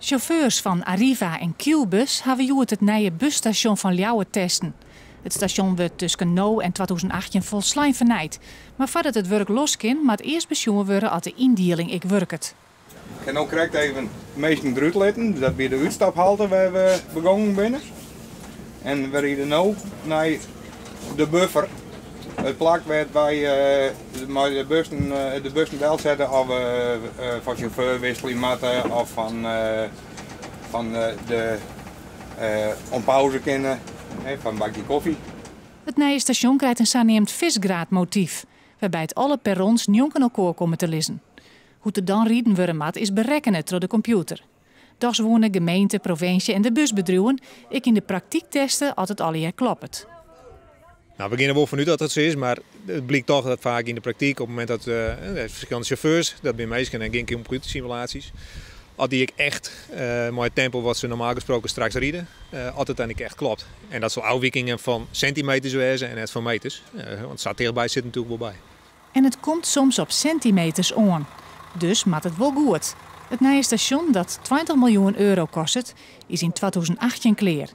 Sjauffeurs fan Arriva en Qbuzz hawwe hjoed it nije busstasjon fan Ljouwert testen. It stasjon wurdt tusken no en 2018 folslein fernijd. Mar foardat it wurk los kin, moat earst besjoen wurde oft de yndieling ek wurket. Ik ha no krekt even minsken derút litten, dat wie de útstaphalte wêr't we begongen binne. En we ride no nei de buffer, it plak wêr't wy mei de bussen, de bussen delsette of we fan sjauffeur wikselje moatte of fan, fan de om pauze kinne, foar in bakje kofje. It nije stasjon krijt in saneamd visgraatmotyf, wêrby't alle perrons njonken elkoar komme te lizzen. Hoe't der dan riden wurde moat is berekkene troch de kompjûter. Dochs woene gemeente, provinsje en de busbedriuwen ek yn de praktyk teste oft it allegear kloppet. Nou, we geane der wol fanút dat it sa is, mar it blykt dochs dat faak yn de praktyk op it momint dat uh, ferskillende sjauffeurs, dat binne minsken en gjin kompjûtersimulaasjes, as dy ek echt mei it tempo wat se normaal gesproken straks ride, oft it dan ek echt kloppet. En dat sil ôfwikingen fan sintimeters wêze en net fan meters, want sa tichtby sit it natuerlik wol by. En it komt soms op sintimeters oan. Dus moat it wol goed. It nije stasjon dat 20 miljoen euro kostet, is yn 2018 klear.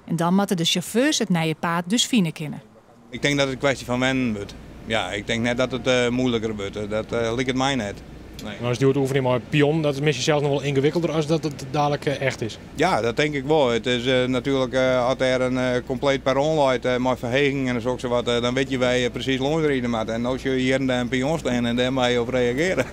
En dan moatte de sjauffeurs it nije paad dus fine kinne. Ik tink dat it in kwestje fan wennen wurdt. Ja, ik tink net dat it uh, muoiliker wurdt. Dat uh, liket my net. Nee. Mar as je it oefenje mei pion, dat is miskien sels noch wol yngewikkelder as dat it dalik echt is. Ja, dat tink ik wol. It is uh, natuerlik as der in kompleet perron leit mei ferheging en soksawat, dan witte je wêr't je presys lâns ride moatte. En no sjogge je hjir en dêr in pion stean en dêr moatte je op reagearje.